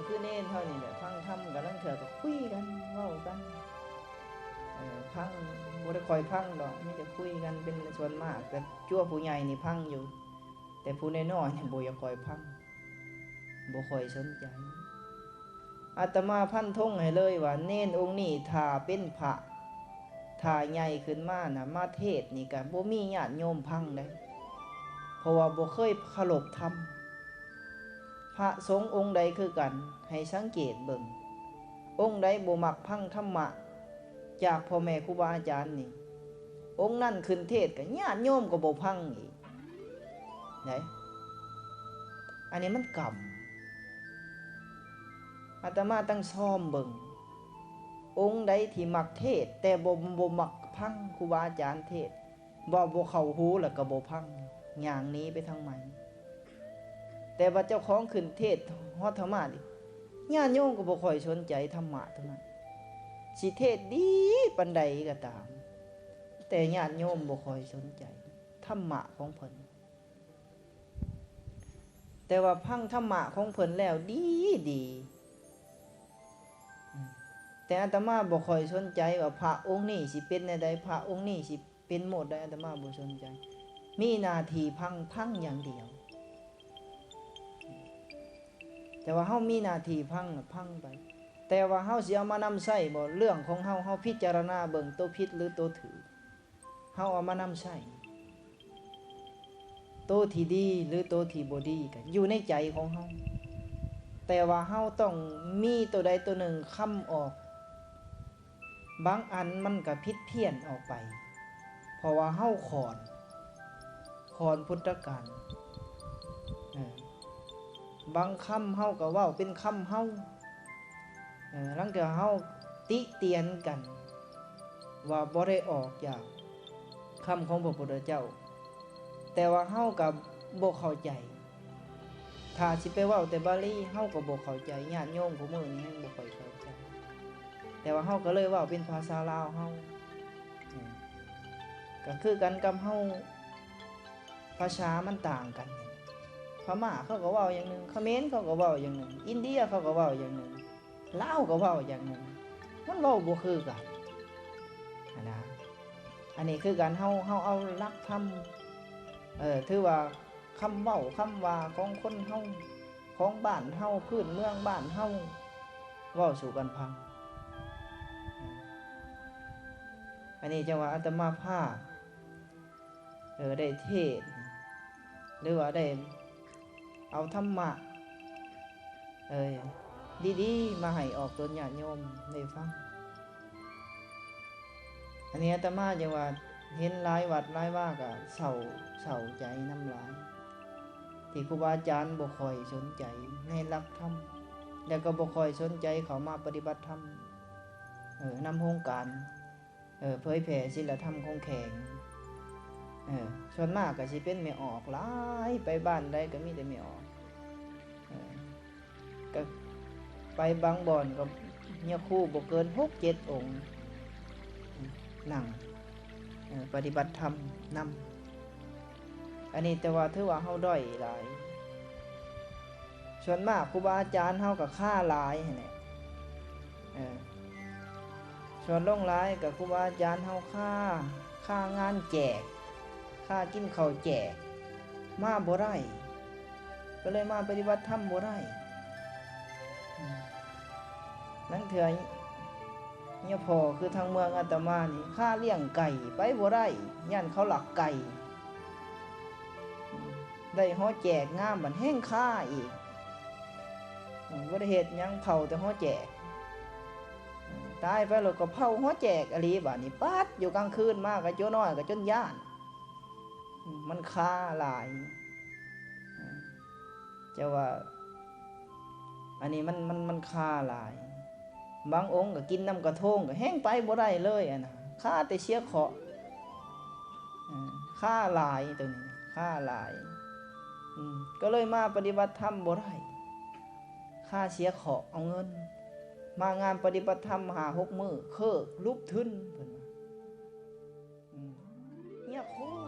ຄືເນນເຮົານີ້ແຫຼະ ຟັງທຳ ກະລາງເທື່ອກໍຄຸຍກັນ ເວົ້າກັນ ເອີ ຟັງ ບໍ່ໄດ້ຄ່ອຍຟັງດອກ ມີແຕ່ຄຸຍກັນເປັນສ່ວນມາກ ແຕ່ຈົວຜູ້ໃຫຍ່ນີ້ຟັງຢູ່ ແຕ່ຜູ້ນ້ອຍໆນີ້ບໍ່ຢາກຄ່ອຍຟັງ ບໍ່ຄ່ອຍສົນໃຈ. ອາດຕະມາຟັນທົງໃຫ້ເລີຍວ່າ ເນນອົງນີ້ຖ້າເປັນພະ ຖ້າໃຫຍ່ຂຶ້ນມານະ ມາເທດນີ້ກະບໍ່ມີຍາດໂຍມຟັງເດ້ ເພາະວ່າບໍ່ເຄີຍເຄົາລົບທຳ. ພະສົງອົງໃດຄືກັນ ໃຫ້ສັງເກດເບິ່ງ ອົງໃດບໍ່ມັກຟັງທຳມະຈາກພໍ່ແມ່ຄູບາອາຈານນີ້ ອົງນັ້ນຂຶ້ນເທດກະຍາດໂຍມກໍບໍ່ຟັງອີກເດ້. ອັນນີ້ມັນກຳ ອາດຕະມາຕັ້ງຊອມເບິ່ງ ອົງໃດທີ່ມັກເທດ ແຕ່ບໍ່ ບໍ່ມັກຟັງຄູບາອາຈານເທດ ເວົ້າບໍ່ເຂົ້າຫູແລ້ວກໍບໍ່ຟັງ ຍ່າງໜີໄປທາງໃໝ່. ແຕ່ວ່າເຈົ້າຂອງຂຶ້ນເທດຮອດທຳມະນີ້ ຍາດໂຍມກໍບໍ່ຄ່ອຍສົນໃຈທຳມະເທົ່ານັ້ນ ຊິເທດດີປານໃດກໍຕາມ ແຕ່ຍາດໂຍມບໍ່ຄ່ອຍສົນໃຈທຳມະຂອງເພິ່ນ. ແຕ່ວ່າຟັງທຳມະຂອງເພິ່ນແລ້ວດີດີ ແຕ່ອາດຕະມາບໍ່ຄ່ອຍສົນໃຈວ່າພະອົງນີ້ຊິເປັນແນວໃດ ພະອົງນີ້ຊິເປັນໂມດໃດ ອາດຕະມາບໍ່ສົນໃຈ ມີໜ້າທີ່ຟັງ ຟັງຢ່າງດຽວ. ແຕ່ວ່າເຮົາມີໜ້າທີ່ຟັງ ຟັງໄປ ແຕ່ວ່າເຮົາຊິເອົາມານຳໃຊ້ບໍ່ ເລື່ອງຂອງເຮົາ ເຮົາພິຈາລະນາເບິ່ງໂຕຜິດ ຫຼື ໂຕຖືກ ເຮົາເອົາມານຳໃຊ້ ໂຕທີ່ດີ ຫຼື ໂຕທີ່ບໍ່ດີ ກໍຢູ່ໃນໃຈຂອງເຮົາ ແຕ່ວ່າເຮົາຕ້ອງມີໂຕໃດໂຕໜຶ່ງຄ້ຳອອກ ບາງອັນມັນກໍຜິດພຽນອອກໄປ ເພາະວ່າເຮົາຂອນ ຂອນພຸດທະການ ເອີ ບາງຄຳເຮົາກໍເວົ້າເປັນຄຳເຮົາ ເອີ ລາງເທື່ອເຮົາຕິຕຽນກັນວ່າບໍ່ໄດ້ອອກຈາກຄຳຂອງພະພຸດທະເຈົ້າ ແຕ່ວ່າເຮົາກໍບໍ່ເຂົ້າໃຈ ຖ້າຊິໄປເວົ້າແຕ່ບາລີ ເຮົາກໍບໍ່ເຂົ້າໃຈ ຍາດໂຍມຄູ່ມື້ນີ້ແຮງບໍ່ຄ່ອຍເຂົ້າໃຈ ແຕ່ວ່າເຮົາກໍເລີຍເວົ້າເປັນພາສາລາວເຮົາ ເອີ ກໍຄືກັນກັບເຮົາ ພາສາມັນຕ່າງກັນ ພະມ້າເຂົາກໍເວົ້າຢ່າງໜຶ່ງ ຂະເໝນເຂົາກໍເວົ້າຢ່າງໜຶ່ງ ອິນເດຍເຂົາກໍເວົ້າຢ່າງໜຶ່ງ ລາວກໍເວົ້າຢ່າງໜຶ່ງ ມັນເວົ້າບໍ່ຄືກັນຫັ້ນນະ. ອັນນີ້ຄືກັນ ເຮົາ ເຮົາເອົາຫຼັກທຳ ເອີ ຖືວ່າຄຳເວົ້າຄຳວ່າຂອງຄົນເຮົາ ຂອງບ້ານເຮົາ ພື້ນເມືອງບ້ານເຮົາ ເວົ້າສູ່ກັນຟັງ. ອັນນີ້ຈັ່ງວ່າອາດຕະມາພາບ ເອີ ໄດ້ເທດ ຫຼືວ່າໄດ້ເອົາທຳມະ ເອີ ດີໆ ມາໃຫ້ອອກຕົນຍາດໂຍມໄດ້ຟັງ. ອັນນີ້ອາດຕະມາຈັ່ງວ່າເຫັນຫຼາຍວັດຫຼາຍວາກໍເສົ້າ ເສົ້າໃຈນຳຫຼາຍ ທີ່ຄູບາອາຈານບໍ່ຄ່ອຍສົນໃຈໃນຫຼັກທຳ ແລ້ວກໍບໍ່ຄ່ອຍສົນໃຈເຂົ້າມາປະຕິບັດທຳ ເອີ ນຳໂຮງການ ເອີ ເຜີຍແຜ່ສິນລະທຳຂອງແຂວງ ເອີ ສ່ວນມາກກໍຊິເປັນແມ່ອອກຫຼາຍ ໄປບ້ານໃດກໍມີແຕ່ແມ່ອອກ ເອີ ກໍໄປບາງບ່ອນກໍຍາຄູບໍ່ເກີນຫົກເຈັດອົງ ນັ່ງ ເອີ ປະຕິບັດທຳນຳ ອັນນີ້ແຕ່ວ່າຖືວ່າເຮົາດ້ອຍຫຼາຍ. ສ່ວນມາກຄູບາອາຈານເຮົາກໍຄາຫຼາຍຫັ້ນແຫຼະ ເອີ ສ່ວນຫຼວງຫຼາຍກໍຄູບາອາຈານເຮົາຄາ ຄາງານແຈກ ຄາກິນເຂົ້າແຈກ ມາບໍ່ໄດ້ ກໍເລີຍມາປະຕິບັດທຳບໍ່ໄດ້. ອືມ ລາງເທື່ອຍາພໍ່ຄືທາງເມືອງອາດຕະມານີ້ ຄາລ້ຽງໄກ່ໄປບໍ່ໄດ້ ຢ້ານເຂົາລັກໄກ່ ໄດ້ຫໍແຈກງາມ ບັດແຮ່ງຄາອີກ ບໍ່ໄດ້ເຮັດຫຍັງ ເຝົ້າແຕ່ຫໍແຈກ ຕາຍໄປແລ້ວກໍເຝົ້າຫໍແຈກອີ່ຫຼີ ບາດນີ້ປັດຢູ່ກາງຄືນມາກໍຈົນນ້ອຍກໍຈົນຢ້ານ ມັນຄາຫຼາຍ ເຈົ້າວ່າ ອັນນີ້ມັນ ມັນ ມັນຄາຫຼາຍ ບາງອົງກໍກິນນ້ຳກະທົງ ກໍແຮ່ງໄປບໍ່ໄດ້ເລີຍ ອັນນະ ຄາແຕ່ເສຍເຄາະ ເອີ ຄາຫຼາຍ ໂຕນີ້ຄາຫຼາຍ ອືມ ກໍເລີຍມາປະຕິບັດທຳບໍ່ໄດ້ ຄາເສຍເຄາະເອົາເງິນ ມາງານປະຕິບັດທຳຫ້າຫົກມື້ ເຄີກລຸບທຶນ ເພິ່ນວ່າ ອືມ ຍາຄູ